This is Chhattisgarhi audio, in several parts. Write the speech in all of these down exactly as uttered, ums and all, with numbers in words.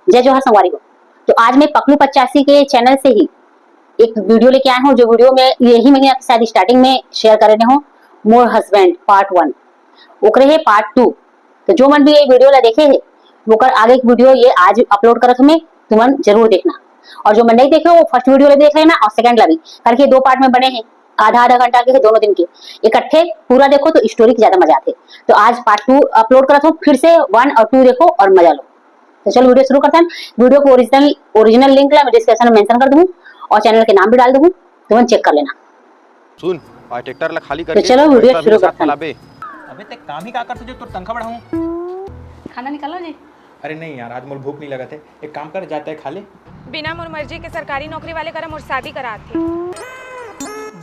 जय जोहार संगवारी हो। तो आज मैं पकलू पचासी के चैनल से ही एक वीडियो लेके आया हूँ, जो वीडियो में यही महीना के शायद स्टार्टिंग में शेयर कर रहे हूँ, मोर हस्बैंड पार्ट वन। ओकरे है पार्ट टू। तो जो मन भी ये वीडियो ला देखे है, ओकर आगे एक वीडियो ये आज अपलोड करत हूँ मैं, तुमन जरूर देखना। और जो मन नहीं देखे, वो फर्स्ट वीडियो ला देख लेना और सेकंड ला भी, करके दो पार्ट में बने हैं, आधा आधा घंटा के दोनों दिन के। इकट्ठे पूरा देखो तो स्टोरी की ज्यादा मजा आते। तो आज पार्ट टू अपलोड करत हूँ, फिर से वन और टू देखो और मजा लो। तो चलो वीडियो शुरू करते हैं। वीडियो को ओरिजिनल ओरिजिनल लिंक ला मैं डिस्क्रिप्शन में मेंशन कर दूँ और चैनल के नाम भी डाल दूँ, तुमन चेक कर लेना। सुन, आज ट्रैक्टर ला खाली तो करके चलो वीडियो ट्रैक्टर शुरू अपने साथ करते हैं। लाबे। अबे ते काम ही का करते जो तोर तनखा बढ़ाऊं? खाना निकालो जी। अरे नहीं यार, आज मोर भूख नहीं लगत है। एक काम कर, जाते है खा ले। बिना मोर मर्जी के सरकारी नौकरी वाले करा मोर शादी करा थे।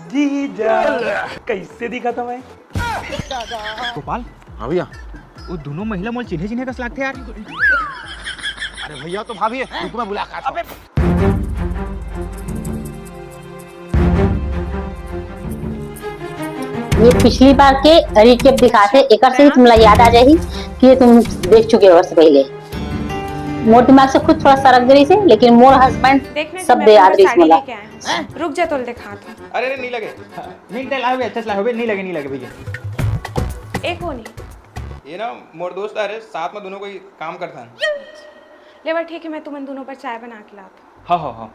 जीजा, कैसे दिखा था मैं? गोपाल। हाँ भैया। वो दोनों महिला मोल चिन्हे चिन्हे कस लागथे यार। अरे भैया, तो भाभी है, रुको मैं बुला के आता हूँ। अबे ये पिछली बार के रिकेप दिखाथे, एकर से ही तुमला याद आ जाही कि ये तुम देख चुके हो वर्ष पहले। मोर दिमाग से खुद थोड़ा सरक गई से, लेकिन मोर हस्बैंड देखना सब कि दे मैं याद तुम्हारे रही साड़ी मोला। लेके आया हूँ। रुक जा, तोल दिखा था। अरे, अरे, नहीं लगे। नहीं, नहीं लाओगे, अच्छा से लाओगे, नहीं लगे, नहीं लगे भैया। एक वो नहीं। ये ना मोर दोस्त आ रहे, साथ में दोनों कोई काम करता है। ले बा, ठीक है, मैं तुमन दोनों पर चाय बना के लाता हूँ। हाँ, हाँ, हाँ।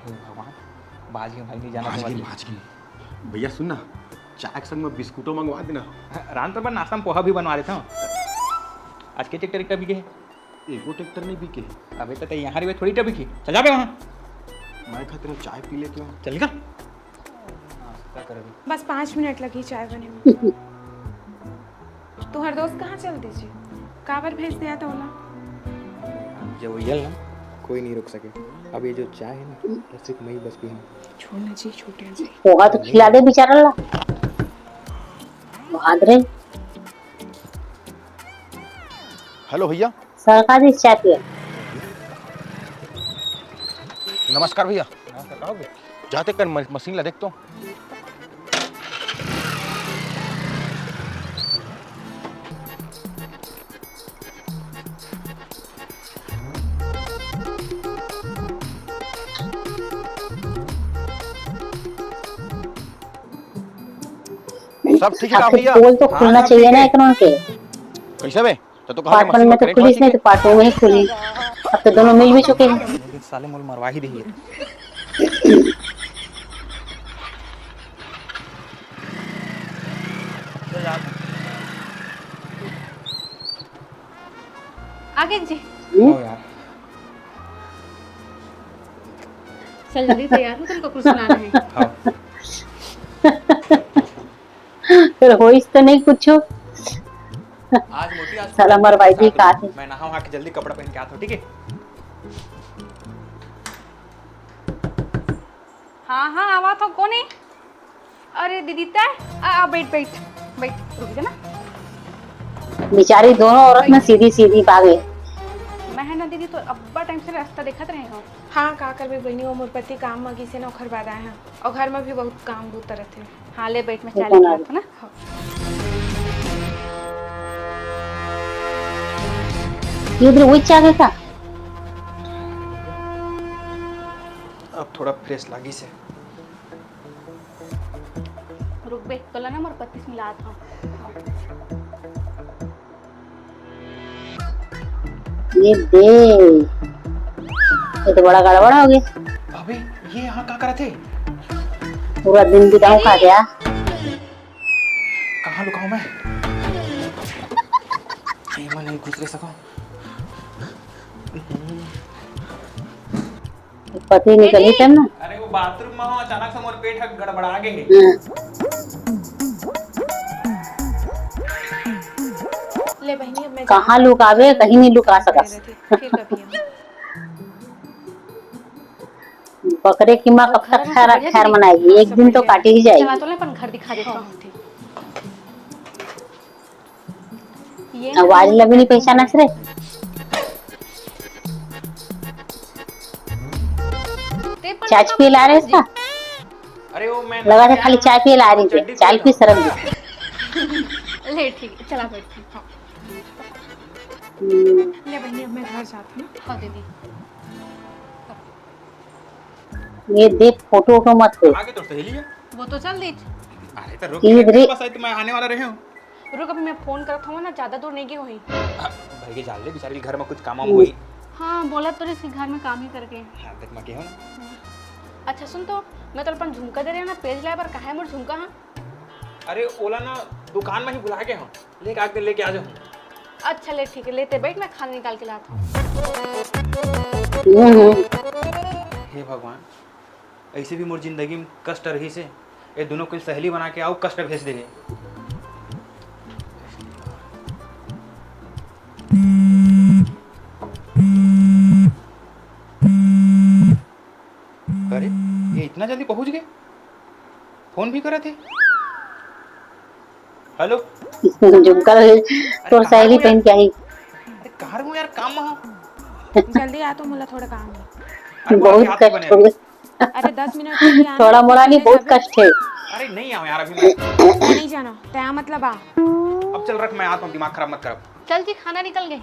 हे भगवान, बाज गए भाई, नहीं जाना बाज तो गए, बाज गए। बाज गए। भैया सुन ना, चाय के संग में बिस्कुटो मंगवा देना। राम तो पर नाश्ता में पोहा भी बनवा देता हूँ। आज के ट्रैक्टर का बिके है? एगो ट्रैक्टर नहीं बिके। अबे तो तैं यहाँ रे थोड़ी ट्रैक्टर बिकी। चल जा बे वहाँ। मैं खातिर चाय पी लेते हैं। चल निकल। नाश्ता कर अभी। बस पाँच मिनट लगी चाय बने में। तुम्हार दोस्त कहाँ चल दीजिए? काबर भेज दिया था ओला? जब वो यल ना, कोई नहीं रोक सके। अब ये जो चाय है ना, ये सिर्फ मैं ही बस पीऊँ। छोड़ ना जी, छोटे जी। पोहा तो खिला दे बेचारा ला। बहुत रे। हेलो भैया। सरकारी चाय पिए। नमस्कार भैया। नमस्कार, का हो गया? जाते कर म-, मशीन ला देख तो। सब ठीक है आखिर भैया? पोल तो हाँ, खुलना सब चाहिए ठीक ना है। एकरों के। कैसे बे? तो तू कहाँ के पार्ट वन मशीन में तो करंट खुली भर नहीं, के? तो पार्ट टू में ही खुली। अब तो दोनों मिल भी चुके हैं। साले मोल मरवा ही रही है। आगे जी। हम्म? आओ यार। चल जल्दी तैयार हो, तुमको कुछ सुनाना है। हाँ। फिर होइस तो नहीं कुछ। आज मोटी, आज साला मरवाई दी का है। मैं नहा वहा के जल्दी कपड़ा पहन के आता हूँ, ठीक है? हाँ, हाँ, आवा तो कोने। अरे दीदी तय, आ, आ, बैठ, बैठ, बैठ, रुक जा ना। बेचारी दोनों औरत ना सीधी सीधी भागे। मैं है ना दीदी, तो अब्बा टाइम से रास्ता देखत रहे हो। हाँ, का करबे बहिनी, वो मोर पति काम म गिसे ना, ओखर बाद आए हैं। और घर में भी बहुत काम बहुत तरह थे। हाँ, ले बैठ, मैं चाय लेके आती हूँ ना। हाँ। ये उधर वही चाय है का? अब थोड़ा फ्रेश लागी से। रुक बे, तोला ना मोर पति से मिलात हूँ। ये दे, ये तो बड़ा गड़बड़ हो गया। अबे, ये यहाँ का करत है? पूरा दिन बिताऊं का क्या? कहाँ लुकाऊं मैं? ये मैं नहीं घुस रह सका। पति निकली तब ना। अरे वो बाथरूम में हो, अचानक से मोर पेट ह गड़बड़ा गे हे। हाँ। ले बहिनी, अब मैं कहाँ लुकावे, कहीं नहीं लुका सकस। फिर कभी हम। बकरे की माँ कब तक खैर, खैर मनाएगी? एक दिन तो काटी ही जाएगी। चला तो ले, अपन घर दिखा देता हूँ। ये आवाज ला भी नहीं पहचानस रे। चाय पी ला रहे इसका? अरे वो मैं लगा था खाली चाय पी ला रही थी, चाय पी शर्म दी। ले ठीक है, चला बैठ। हाँ। ले बहिनी, अब मैं घर जात हूँ ना। हाँ दीदी। ये देख, फोटो वोटो मत दे। आगे तो सहेली है। वो तो चल दी। अरे तो रुक, ये रे। बस आई तो मैं आने वाला रहे हूँ। रुक, अभी मैं फोन करत हूँ ना, ज्यादा दूर नहीं गई हुई। हाँ, भाई के जान ले, बेचारी के घर में कुछ काम वाम हम्म। हुई। हाँ, बोला तो इसके घर में काम ही करके। हाँ, देख मैं कहूँ ना। अच्छा सुन तो, मैं तो अपन झुमका दे रहे ना, पेज लाए पर कहाँ है मोर झुमका? हाँ। अरे ओला ना, दुकान में ही भुला गए हो, लेके आके लेके आ जाओ। अच्छा ले ठीक है, लेते बैठ, मैं खाना निकाल के लाता हूँ। हम्म। हे भगवान, ऐसे भी मोर जिंदगी में कष्ट रही से, ये दोनों कोई सहेली बना के आओ कष्ट भेज दे। अरे, ये इतना जल्दी पहुंच गए, फोन भी करे थे। हेलो। झुमका तो अरे, कहाँ सहेली हो यार? पहन के आई। अरे, कहाँ हो यार, काम में हो? जल्दी आ तो, मोला थोड़ा काम है। अरे, बहुत कष्ट हो गए। अरे, दस मिनट के लिए आना, थोड़ा मोड़ा नहीं, बहुत कष्ट है। अरे, नहीं आओ यार, अभी मैं नहीं जाना, तैयार मतलब आ। अब चल रख, मैं आता हूँ, दिमाग खराब मत कर अब। चल जी, खाना निकल गए।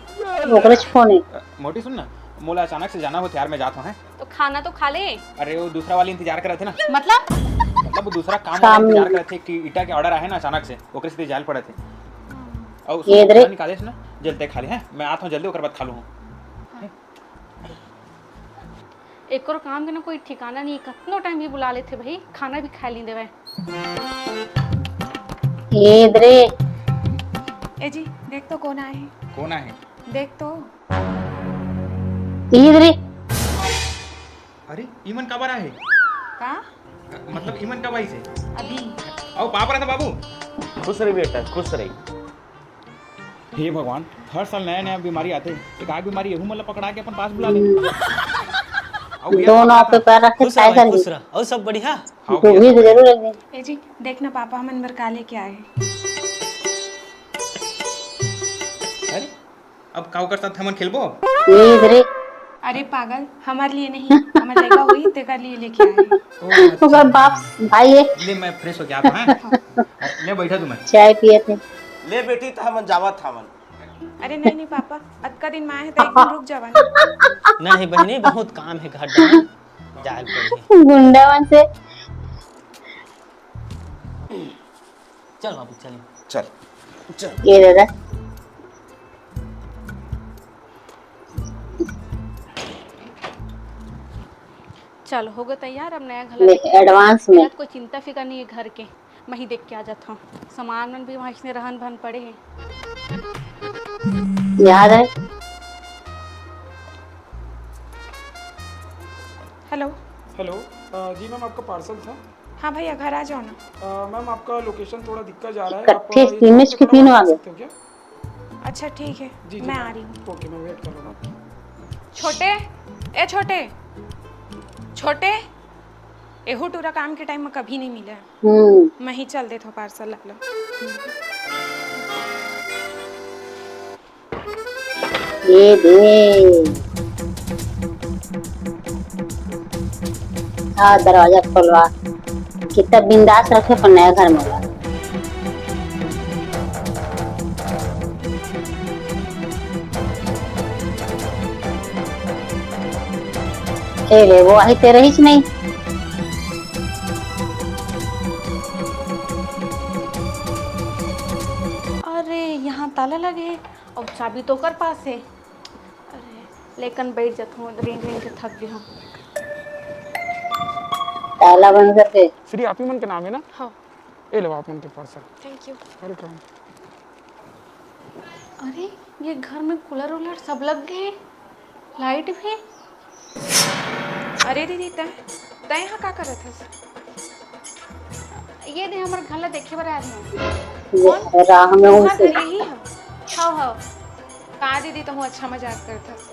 ओकरे से फोन है। अ, मोटी सुन ना, मोला अचानक से जाना हो, तैयार मैं जात हूँ, हैं? तो खाना तो खा ले। अरे, वो दूसरा वाली इंतजार करत हे ना। मतलब? मतलब, वो दूसरा काम वाला काम इंतजार नहीं। करत हे कि ईटा के ऑर्डर आहे ना अचानक से, ओकरे से जाल पड़त हे। और ये सुन, इधरे। खाना निकाले से ना, जल्दी खा ले, हैं? मैं आत हूँ जल्दी, ओकर बाद खा लूँ। हाँ। एकर काम के ना कोई ठिकाना नहीं, कतनो टाइम भी बुला लेथे भाई, खाना भी खाए नहीं देवे। ये इधरे। ए जी, देख तो कौन आए हैं। कौन आए हैं? देख तो। ये इधरे। अरे, इमन काबर आहे? का? मतलब, इमन कब आई से? अभी। आओ, पाप रहता बाबू। खुश रही बेटा, खुश रही। हे भगवान, हर साल नया नया बीमारी आथे, एक आग बीमारी एहू मन ला पकड़ा के अपन पास बुला ले। अउ ये दो नाव पे पैर रख के खुश रह भाई, खुश रह। अउ सब बढ़िया? हाँ, तू भैया, भी सब तो जरूर बढ़िया। एक दिन। ए जी, देख ना पापा हमन बर का लेके आए। अरे, अब का ओकर साथ हमन खेलबो? ये इधरे। अरे पागल, हमारे लिए नहीं, हमारे लड़का हुई, तेकर लिए लेके आए। ओ, अच्छा। ओकर बाप भाई है। ले, मैं फ्रेश होके आता हूँ, हैं? ले, बैठा तू मैं। चाय पिए थे। ले बेटी, तो हमन जावत हमन। अरे नहीं, नहीं पापा, अतका दिन में आए हैं तो एक दिन रुक जावा ना। नहीं बहिनी, बहुत काम है घर डहर, जाए पड़ही। गुंडा मन से। चल बाबू, चल। चल, चल। ये दादा। चल, हो गए तैयार, अब नया घर ले, advance में। कोई चिंता फिकर नहीं है घर के, मैं ही देख के आ जाता हूँ। सामान मन भी वहाँ इसने रहन बहन पड़े हैं। याद है? हेलो। हेलो, अ, जी मैम, आपका पार्सल था। हाँ भैया, घर आ जाओ ना। अ, मैम, आपका लोकेशन थोड़ा दिक्कत जा रहा है, आप इकट्ठे एक सीमेंट से की तीनों आ गए। सकते हो क्या? अच्छा, ठीक है, जी, जी, मैं आ रही हूँ। ओके, मैं वेट कर रहा हूँ। छोटे, ए छोटे, छोटे, एहू टूरा काम के टाइम में कभी नहीं मिले। हम्म। मैं ही चल देत हूँ पार्सल ला लो। ये दे। हाँ, दरवाजा खोलवा। कितना बिंदास रखे अपन नया घर में। ए रे, वो आही तेरे ही नहीं। अरे, यहाँ ताला लगे है और चाबी तो ओकर पास है। अरे, लेकिन बैठ जात हूँ, रेंग रेंग के थक गई हूँ। ताला बंद करके। श्री, आप ही मन के नाम है ना? हाँ। ए लो आप मन के पार्सल। Thank you। Welcome। अरे, ये घर में कूलर वूलर सब लग गए, लाइट भी। अरे दीदी, तै, तै यहाँ का करत हस? ये दे, हमर घर ला देखे बर आए हन। ये कौन? राह में उनसे। यही है। हाँ, हाँ। का दीदी, तुम अच्छा मजाक करत हस।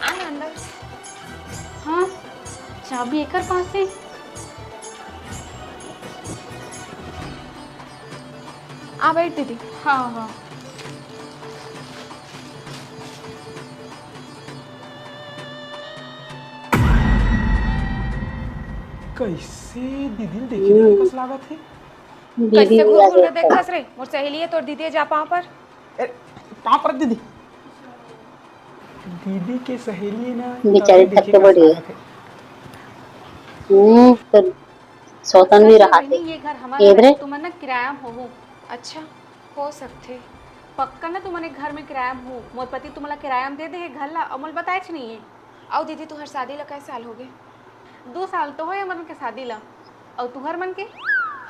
आ ना अंदर। हाँ, चाबी एकर पास है। आ बैठ दीदी। हाँ, हाँ। कैसे दीदी ल देखे हम्म। कस लागत है? दीदी कैसे भी घूर आ घूर के गए। देखस रे? मोर सहेली हे तोर दीदी, जा पाँव पर। ए, पाँव पर दीदी। दीदी के सहेली ना बेचारी तभी देखे थक के का बढ़ गई। स्वाद है। हम्म, तो सौतन भी अच्छा, रहा बहिनी, थे। ये घर हमार एदरे? हरे, तुमन ना किराया म होहू। अच्छा, हो सकथे। पक्का ना तुमन एक घर में किराया म हो। मोर पति तुमला किराया म दे दे हे घर ला, अउ मोला बताएच नहीं हे। अउ दीदी, तुहर शादी ला कै साल होगे? दू साल तो होए हमन के शादी ला। अउ तुहर मन के?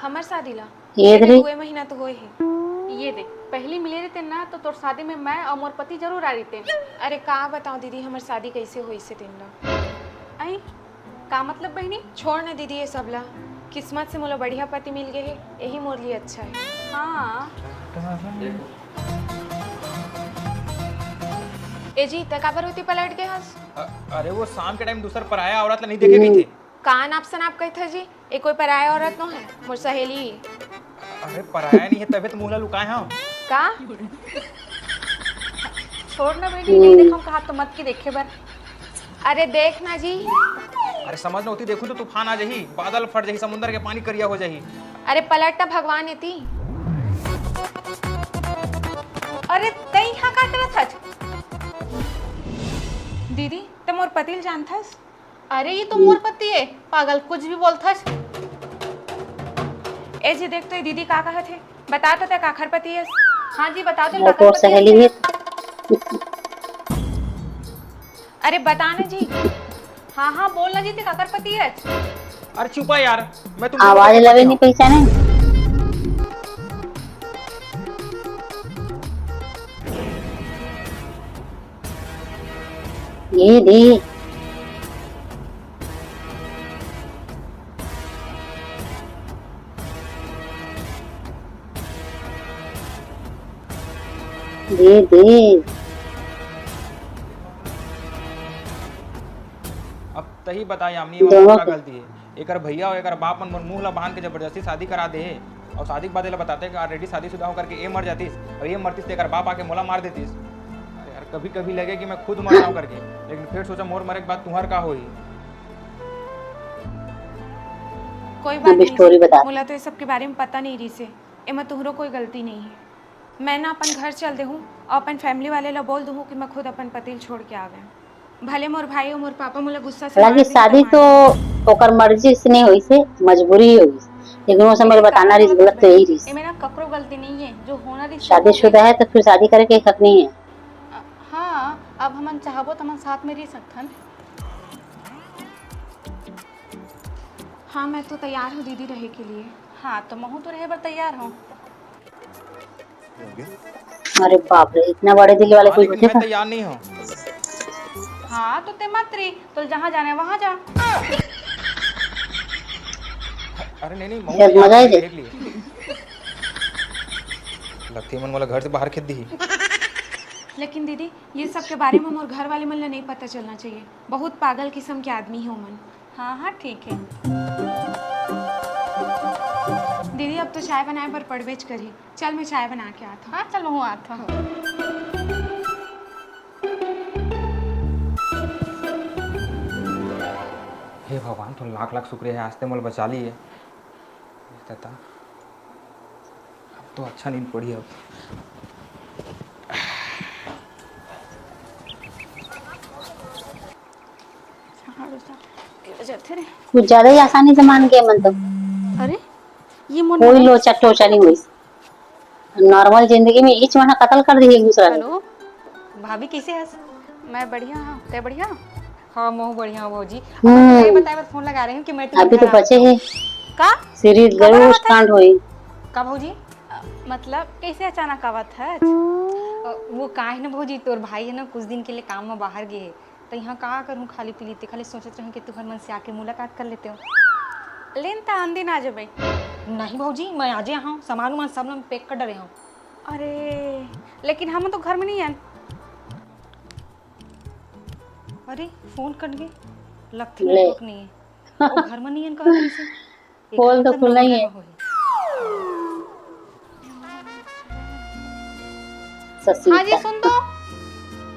हमर शादी ला? ये एदे दे। दुए महीना तो होए हे। ये दे, पहली मिले रहितेन ना, तो तोर शादी में मैं अउ मोर पति जरूर आ रहितेन। अरे का बताऊं दीदी, हमर शादी कैसे होइस हे तेन ला। आई, का मतलब बहिनी? छोड़ ना दीदी ये सब ला, किस्मत से मोला बढ़िया पति मिल गए हे, यही मोर लिए अच्छा है। हाँ। ए जी, तै काबर ओती पलट गए हस? अ-, अरे वो शाम के टाइम दूसर पराया औरत ला नहीं देखे गई थे। का नाप सनाप कहत हस जी? ए कोई पराया औरत नो है, मोर सहेली। अरे पराया नहीं है, तबे तो मुंह ला लुकाए हव। का? छोड़ ना बेटी, नहीं देखम कहा तो मत की देखे बर। अरे देख ना जी। अरे समझ ना होती, देखू तो तूफान आ जाही, बादल फट जाही, समुंदर के पानी करिया हो जाही। अरे पलट ना भगवान एती। अरे तै यहाँ का करत हस? दीदी, तै मोर पति ल जानथस? अरे, ये तो मोर पति है, पागल, कुछ भी बोलथस। ए जी, देख तो ये दीदी का कहत हे, बता तो तै काखर पति है। हाँ जी, बता तो वो काखर तो पति सहेली है। अरे बता ना जी। हाँ, हाँ, बोल ना जी, तै काखर पति है। अरे चुपा यार, मैं तुम आवाज लवे नहीं पहचाने। ये दे। दे, दे। अब तही बता यामिनी, एमा दोनों का के गलती है? एकर भैया अउ एकर बाप मन मोर मुंह ला बांध के जबरदस्ती शादी करा दे हे, अउ शादी के बाद एला बताते कि already शादीशुदा होकर के ए मर जातिस, अउ ए मरतिस त एकर बाप आके मोला मार देतिस। अरे यार, कभी-कभी लगे कि मैं खुद मर जाऊं करके, लेकिन फिर सोचा मोर मरे के बाद तुहर का होही? कोई बात नहीं, मोला तो ये सब के बारे में पता नहीं रहिसे, एमा तुहरो कोई गलती नहीं है। मैं ना अपन घर चल देहूँ अउ अपन family वाले ला बोल दूँ कि मैं खुद अपन पति ल छोड़ के आ गए। भले मोर भाई अउ मोर पापा मोला गुस्सा से मार हालांकि दिही, शादी तो ओकर मर्जी से नहीं होइस हे, मजबूरी ही होइस। लेकिन वो समय बताना रहिस, गलत तो यही रहिस। एमे ना ककरो गलती नहीं है, जो होना रहिस, शादीशुदा है तो फिर शादी करे के हक नहीं है। अ, हाँ, अब हमन चाहबो तो हमन साथ में रह सकथन। हाँ, मैं तो तैयार हूँ दीदी रहे के लिए। हाँ, तो महूँ तो रहे बर तैयार हूँ। अरे बाप रे, इतना बड़े दिल वाले कोई होथे का? तैयार नहीं हो। हाँ, तो ते मत रही, तो जहाँ जाना है वहाँ जा। अरे नहीं, नहीं, मजा ही दे। लगथे मन मोला घर से बाहर खेद दिही। लेकिन दीदी, ये सब के बारे में मोर घर वाले मन ला नहीं पता चलना चाहिए। बहुत पागल किस्म के आदमी हे ओमन। हाँ, हाँ, ठीक है। दीदी, अब तो चाय बनाए बर पड़बेच करही। चल, मैं चाय बना के आत हूँ। हाँ, चल, महूँ आत हूँ। हे भगवान, तो लाख लाख शुक्र है, आज ते मोला बचा लिए। तता, अब तो अच्छा नींद पड़ी अब। कुछ ज्यादा ही आसानी से मान गए मन तो। अरे, ये मोर कोई लोचा टोचा नहीं हुई। Normal जिंदगी में इच मन कतल कर दिही एक दूसरा के। Hello, भाभी कैसे हस? मैं बढ़िया हूँ, तै बढ़िया? हाँ, महूँ बढ़िया हूँ भौजी। हम्म। ये बताए बर फोन लगा रही हूँ कि मैं अभी तो बचे है। का? सीरीज जरूर start होई। का भौजी? अ, मतलब कैसे अचानक आवत हस? अ, वो का है ना भौजी, तोर भाई है ना, कुछ दिन के लिए काम में बाहर गए है, त इहाँ का करहूँ खाली पीली, ते खाली सोचत रहूँ कि तुहर मन से आके मुलाकात कर लेते हो। लेन त आन दिन आ जबे। नहीं भौजी, मैं आजे आहूँ, सामान उमान सब मैं pack कर डरे हूँ। अरे, लेकिन हम तो घर में नहीं आन। अरे, फोन कट गए, लगथे ले। Network नहीं है। वो घर में नहीं आन कहा कैसे? खोल तो खुला ही है। ससीता। हाँ जी, सुन तो।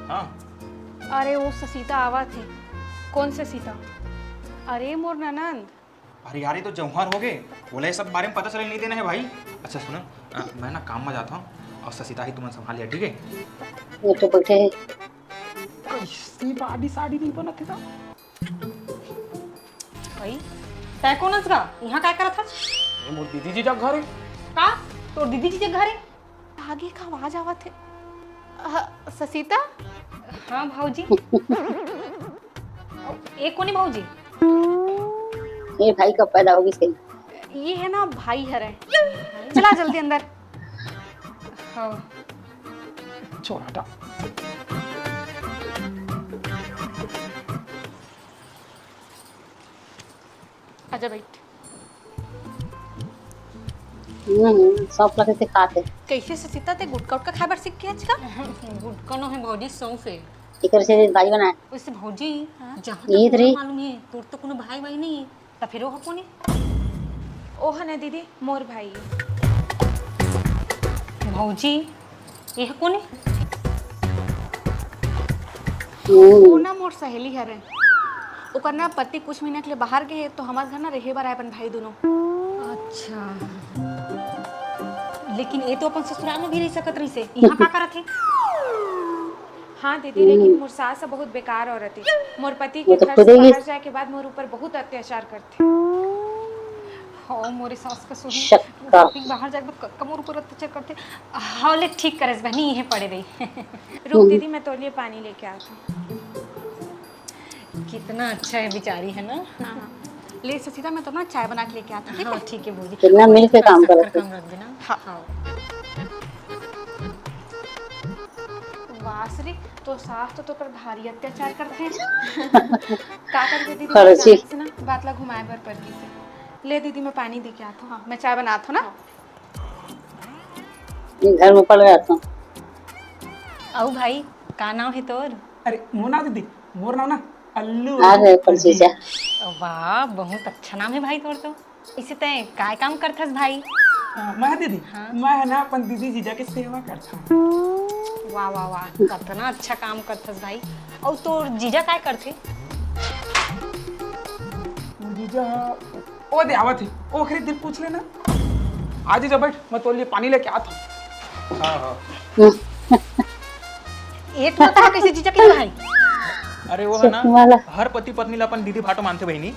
हाँ। अरे, वो ससीता आवत है। कौन ससीता? अरे, मोर ननंद। अरे यार, ये तो जौहर हो गए, ओला ये सब बारे में पता चले नहीं देना है भाई। अच्छा सुनो, अ, मैं ना काम में जाता हूँ और ससिता ही तुमन संभाल लिया, ठीक है? ये तो बैठे है। कैसी बाडी साडी नहीं बनत है ता? भाई, तै कोन अस गा? यहाँ काय करत हस? ये मोर दीदी जीजा घर है। का? तोर दीदी जीजा घर है? आगे का आवाज आवत है। अ, ससिता? हाँ भौजी। ए कोनी भौजी? ये भाई कब पैदा होगी सही? ये है ना भाई हरे। चला जल्दी अंदर। हाँ। छोड़ हटा। आजा बैठ। हम्म, सब लगे से खाते। कैसे ससिता ते गुटका उटका खाए बर सीख के आज का? गुटका नो है भौजी, सौंफ है। एकर से भाई बनाए। वैसे भौजी, हाँ? जहाँ ये तक रे। मालूम है, तोर तो कोनो भाई वाई नहीं है, त फिर ओह कोनी? ओह ने दीदी, मोर भाई। भौजी, ये कोनी? वो ना मोर सहेली हरे। ओकर ना पति कुछ महीना के लिए बाहर गए हे, तो हमार घर ना रहे बर आए अपन भाई दोनों। अच्छा, लेकिन ये तो अपन ससुराल में भी रह सकत रहिसे, यहाँ का करत है? हाँ दीदी, लेकिन मोर सास ह बहुत बेकार औरत है। मोर पति के घर से बाहर जाए के बाद मोर ऊपर बहुत अत्याचार करथे। हो मोरे सास का सुनी, मोर पति के बाहर जाए के बाद क-, कमर ऊपर अत्याचार करथे। हाँ ले ठीक करेस बहनी, इहे पड़े रही। रुक दीदी, मैं तोर लिए पानी लेके आत हूँ। कितना अच्छा है बेचारी, है ना? हाँ, हाँ। ले ससिता, मैं तो ना चाय बना के लेके आती हूँ, ठीक है? हाँ, ठीक है भौजी। कितना मिल के काम करत है। कम रख देना। हाँ। हाँ। वाह श्री, तो सास तो तोर पर भारी अत्याचार करथे। का कर दीदी, अचानक से ना बात ला घुमाए बर परगिस। ले दीदी, मैं पानी दे के आत हूँ। हाँ, मैं चाय बनात हूँ ना। हाँ। घर में पड़ गया था। अउ भाई, का नाम है तोर? अरे मोर नाम दीदी, मोर नाम ना अल्लू आ गए अर्जुन। वाह, बहुत अच्छा नाम है भाई तोर तो। इसे तय काय काम करथस भाई? अ, मैं दीदी, हाँ। मैं है ना अपन दीदी जीजा के सेवा करथंव। वाह वाह वाह, कतना अच्छा काम करथस भाई। अउ तोर जीजा काय करथे? जीजा, ओ दे आवत है, ओखरे दिन पूछ लेना। आ जीजा बैठ, मैं तोर लिए पानी लेके आत हूँ। हाँ हाँ। ये तो मतलब कैसे जीजा के भाई? अरे वो है ना, हर पति पत्नी ला अपन दीदी भाटो मानथे बहिनी।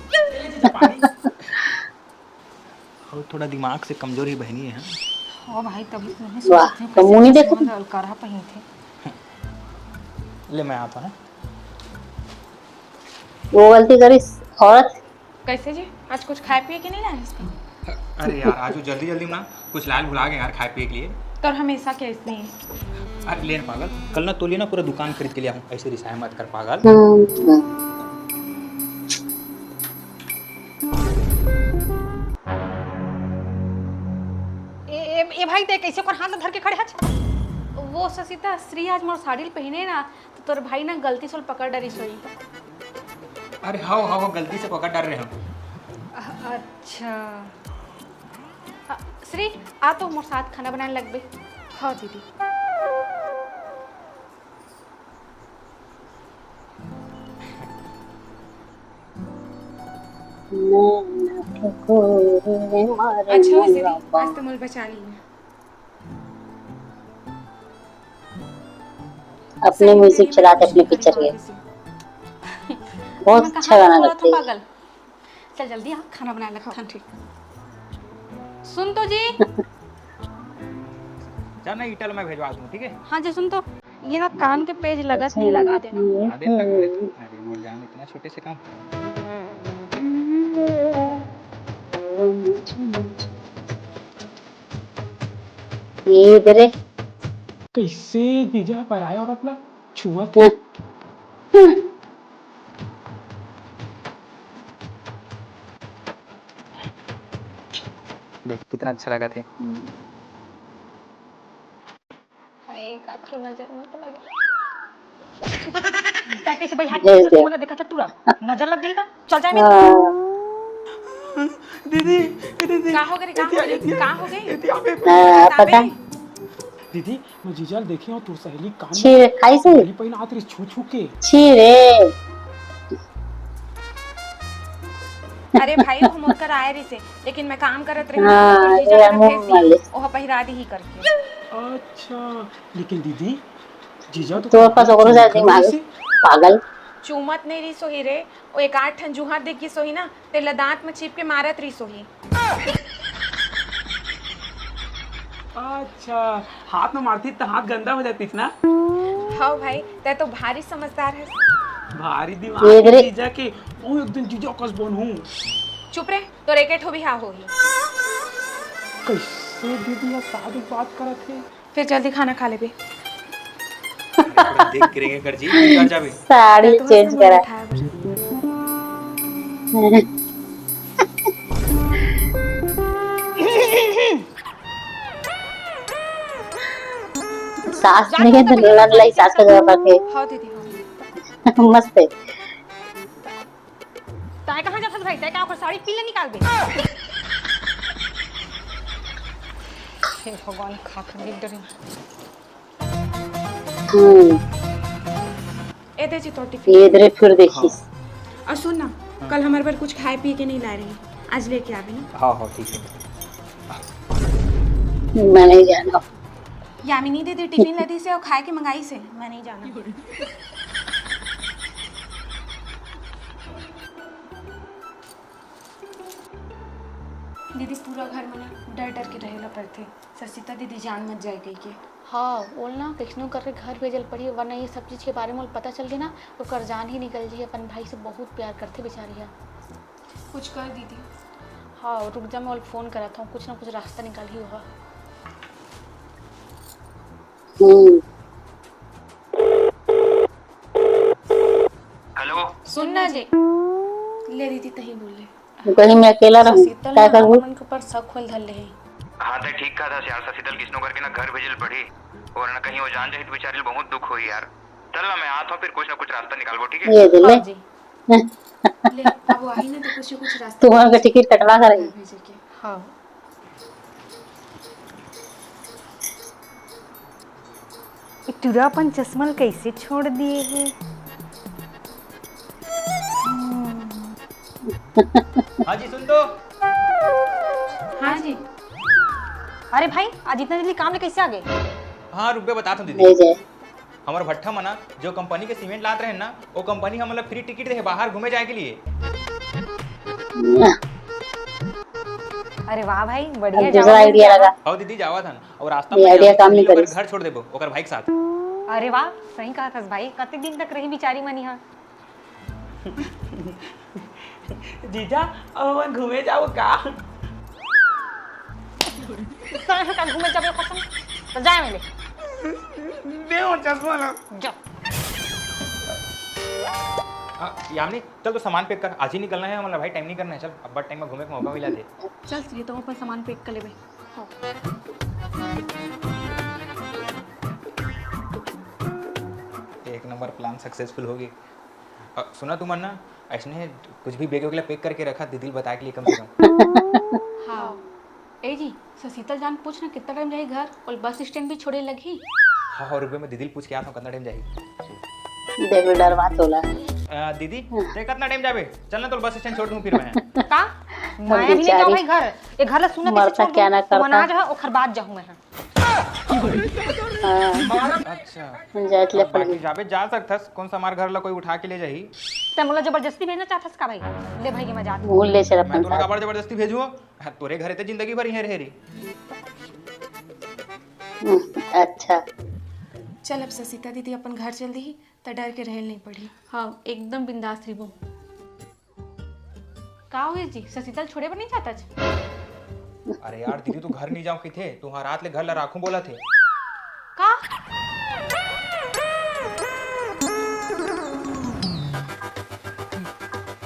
अउ थोड़ा दिमाग से कमजोर ही बहिनी है। ओ भाई, तभी तो नहीं वाह, सोचती हूँ, तो मुंह नहीं देखती। अलकरहा पहिनथे। ले, मैं आता हूँ। वो गलती करिस औरत। कैसे जी? आज कुछ खाए पिए के नहीं लाए इसको? अरे यार, आज वो जल्दी जल्दी में ना कुछ लाल भुला गए यार खाए पिए के लिए। तो हमेशा क्या इसने? अरे ले ना पागल, कल ना तोर लिए ना पूरा दुकान खरीद के ले आऊँ, ऐसे रिसाए मत कर पागल। हम्म। ए, ए, ए भाई, ते कैसे ओकर हाथ धर के खड़े हच? वो ससिता, श्री आज मोर साड़ी ल पहिने ना, तो तोर भाई ना गलती से पकड़ डरिस होही। अरे हाँ हाँ हाँ, गलती से पकड़ डरे हम। अ-, अच्छा। अ, श्री, आ तो मोर साथ खाना बनाने लगबे। हाँ दीदी। अच्छा हो दीदी, आज तो मोल बचा ली। अपने music चला के अपने picture के। बहुत अच्छा गाना लगता है। पागल। चल जल्दी आ, खाना बनाए लगथन। हाँ, ठीक। सुन तो जी। जा ना, ईटा ल मैं भेजवा दूँ, ठीक है? हाँ जी, सुन तो। ये ना कान के पेज लगत नहीं, लगा देना। लगा देना। अरे, अरे, मोर जान, इतना छोटे से काम। ये इधर है। कैसे जीजा पराया औरत ला छुअत है? देख, कितना अच्छा लगा थे। अरे, काकरो नजर मत लगे। ताकि से भाई हाथ भेज दे। मोला देखा था टूरा। नजर लग गई का? चल जाए हाँ। दीदी, दीदी। का हो गई रे? का हो गई? एतिया, का हो गई? एतिया, एतिया। हाँ, पता है। दीदी, मैं जीजा ल देखे हूँ, तोर सहेली कान में छी रे, खाई से? पहली पहली आत रही छू छू के। छी रे। अरे भाई, वो मोर कर आए रहिसे, लेकिन मैं काम करत रही ना, हाँ, तो जीजा ये करा मुंह भेज वाले। दिए, ओह पहिरा दिही करके। अच्छा, लेकिन दीदी, जीजा तो तो कमाल पास ओकरो ज्यादा चूमत दिमाग है। रहिसे। पागल। चूमत नहीं रहिस होही रे, वो एक आध ठन जूहा दिख गिस होही ना, तेला दांत में चिप के मारत रहिस होही। अच्छा, हाथ में मारती त हाथ गंदा हो जाती ना। हाँ भाई, तै तो भारी समझदार है। भारी दिमाग ये है रे। जीजा के, वो एक दिन जीजा कस बनहूँ। चुप रे, तोर एके ठो बिहाव होही। कैसे दीदी या शादी बात करत है? फिर जल्दी खाना खा लेबे। थोड़ा देख के रहेंगे कर जी, घर जाबे। साड़ी तै तो चेंज हंसना करा। मुंह उठाया बस। सास नहीं है तो ननद लाई सास का जगह पे। हाँ दीदी, हाँ। मस्त है। तै कहाँ जाथस भाई? तै का ओकर साड़ी पीले निकालबे? हे भगवान, खा खा गिर डरे। हम्म। ए दे जी तोर टिफिन। ये इधरे फिर देखिस। हाँ। और सुन ना, हाँ। कल हमर बर कुछ खाए पिए के नहीं लाए रही, आज लेके आबे ना। हाँ, हाँ, ठीक है। मैं नहीं जाना। यामिनी दीदी टिफिन ला दिसे और खाए के मंगाइसे, मैं नहीं जाना। दीदी, पूरा घर में ना डर डर के रहेला पड़थे, ससिता दीदी जान मत जाए कहिके। हाँ, ओला ना कइसनो करके घर भेजल पड़ही, वरना ये सब चीज के बारे में ओला पता चल गे ना, तो ओकर जान ही निकल जाही। अपन भाई से बहुत प्यार करथे बेचारी ह। कुछ कर दीदी। हाँ, रुक जा, मैं ओला फोन करत हूँ, कुछ ना कुछ रास्ता निकालही ओहा। हम्म। हेलो। सुन ना जी। ले दीदी, तही बोल ले। कहीं मैं अकेला रहूं, ससीतल का ना करबो? हमन के ऊपर शक होल धर ले हे। हाँ, तै ठीक कहत हस यार, ससीतल किसनो करके ना घर भेजल पड़ही, वरना कहीं वो जान जाही तो बेचारी ल बहुत दुख होही यार। चल ना, मैं आत हूँ, फिर कुछ ना कुछ रास्ता निकालबो, ठीक है? ये दे ले। हाँ जी। ले, अब वो आही ना तो कुछ ना कुछ रास्ता तुम्हारा निकाल टिकट कटवा कर घर रही। भेजे के। हाँ। ए टुरा अपन चश्मा ल कइसे छोड़ दिए हे? हाँ जी, सुन तो। हाँ जी। अरे भाई, आज इतना जल्दी काम ले कइसे आ गे? हाँ, रुक बे, बतात हूँ दीदी। ले जाए। हमर भट्ठा म ना, जो कंपनी के सीमेंट लात रहे ना, वो कंपनी हमन ला फ्री टिकट दे हे बाहर घूमे जाए के लिए। अरे वाह भाई, बढ़िया, अब दूसरा जावा आइडिया लगा। हव दीदी, जावत हन। अउ रास्ता ये में आइडिया जाहूं काम नहीं सुनील ओकर करिस। घर छोड़ देबो, ओकर भाई के साथ। अरे वाह, सही कहत हस भाई, कते दिन तक रही बिचारी मन इहाँ? जीजा, अब हमन घूमे जाबो का? तैं ह का घूमे जाबे कसम? त जाए मिले। दे वो चश्मा ला। जा। आ, यामिनी, चल तो सामान पैक कर, आज ही निकलना है हमन ला भाई, टाइम नहीं करना है, चल, अब्बड़ टाइम में घूमे के मौका मिला दे। चल, ये तो अपन सामान पैक कर लेबे। हाँ। एक नंबर प्लान सक्सेसफुल होगे। अ, सुना तुमन ना, अइसने कुछ भी बैग वगैरह पैक करके रखा, दीदी ल बताए के लिए कम से कम। हाँ। ए जी, ससीतल जान पूछ ना कितना टाइम जाही घर, अउ बस स्टैंड भी छोड़े लगही। हाँ, हाँ, रुक बे, मैं दीदी ल पूछ के आत हूँ, कितना टाइम जाही। देख लो, डरवा तोला। अ, दीदी, हाँ। तैं कितना टाइम जाबे? चल ना, तोला बस स्टैंड छोड़ दूँ फिर मैं। का? मैं अभी नहीं जाऊँ भाई घर। ये घर ला सुना कैसे छोड़ दूँ? मरता क्या ना करता। मना जो है, ओखर बाद जाहूँ मैं। हाँ। अच्छा। जात ले अब बाकी पड़ही। जाबे जा सकथस, कौन सा हमार घर ला कोई उठा के ले जाही? तैं मोला जबरदस्ती भेजना चाहथस का भाई? ले भाई, मैं जात हूँ। ले चल मैं अपन तोला साथ। काबर जबरदस्ती भेजूँ? हाँ, तोरे घर ते जिंदगी भर इहें रहे रे। हम्म, अच्छा। चल, अब ससीता दीदी अपन घर चल दिही, त डर के रहे ल नहीं पड़ही। हाँ, एकदम बिंदास रहिबो। का होइस जी, ससीतल छोड़े बर नहीं जात आज? अरे यार दीदी, तू घर नहीं जाओ किथे, तू हाँ रात ले घर ला राखूं बोलत हे। का?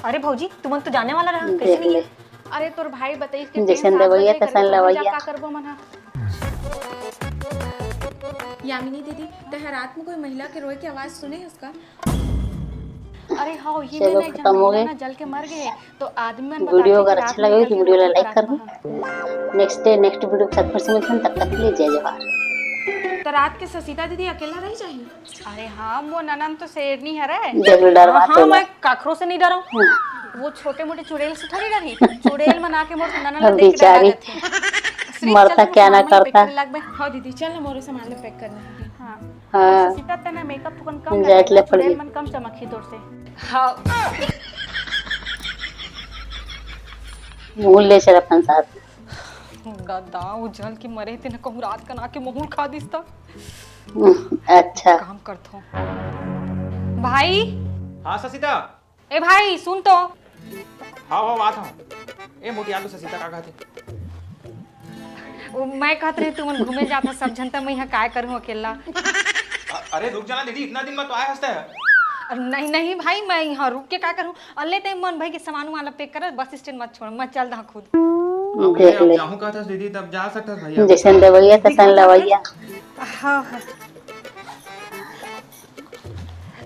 अरे भौजी, तुमन तो जाने वाला रहा, कैसे देख नहीं ले। गए? अरे तोर भाई बताइस कि जैसन ट्रेन सात दवैया बजे तैसन करके पहुंच जा, लवैया। का करबो मन हा? यामिनी दीदी, तैं ह रात में कोई महिला के रोए के आवाज सुने हस का? अरे हाँ, ये चलो, में ना एक झन खत्म हो महिला गए। ना जल के मर गए, तो आदमी मन वीडियो बताथे अगर कि अच्छा लगे कि वीडियो ला लाइक करबो। नेक्स्ट डे नेक्स्ट वीडियो के साथ फिर से मिलते हैं, तब तक के लिए जय जोहार। तो रात के ससीता दीदी अकेला रह जाही? अरे हाँ, वो ननन तो शेरनी हरे। देख लो, डरवा हाँ, तोला। मैं काखरो से नहीं डरऊँ। हाँ। वो छोटे मोटे चुड़ैल से थोड़ी डरही। चुड़ैल मन आके मोर ननद ला देख के डरा बेचारी। जथे। सिर्फ मरता चल, क्या ना सामान पैक करता। करे लागबे। हाँ दीदी, चल ना, मोरो सामान ला पैक करना है। हाँ। हाँ। और सीता तेना मेकअप थोकन कम जाए लगेगा, ले पड़ही। चुड़ैल मन कम चमकही तोर से। हाँ। मुँह ले चल अपन साथ। दादा, वो जल के मरे तेना कहूँ रात कन आके महुर खा दिस त। हम्म, अच्छा। काम करत हूँ। भाई। हाँ ससिता। ए भाई, सुन तो। हाँ, हाँ, आत हूँ। ए, मोटी आलू ससिता का कहत हे? वो मैं कहत रहे, तुमन घूमे जात हो सब झन, त मैं यहाँ काय करूँ अकेला? अ-, अरे रुक जाना दीदी, इतना दिन में तो आए हंसते हैं। अरे नहीं, नहीं भाई, मैं यहाँ रुक के का करूँ? अल्ले ते मन भाई के सामान वाला पैक कर, बस स्टैंड मत छोड़, मैं चल दहा खुद। अब देख ले, ले। अब जाहूँ कहत हस दीदी, तब जा सकत हस भैया। जैसन देवैया, तैसन लवैया। हाँ, हाँ।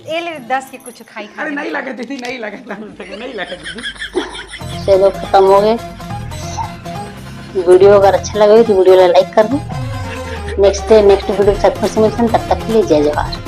ए ले दस के कुछ खाई खा अरे ले। नहीं लगे दीदी, नहीं लगे, नहीं लगे दीदी। चलो, खत्म हो गए। वीडियो अगर अच्छा लगे तो वीडियो ला लाइक कर दो। नेक्स्ट डे, नेक्स्ट वीडियो के साथ फिर से मिलते हैं, तब तक के लिए जय जोहार।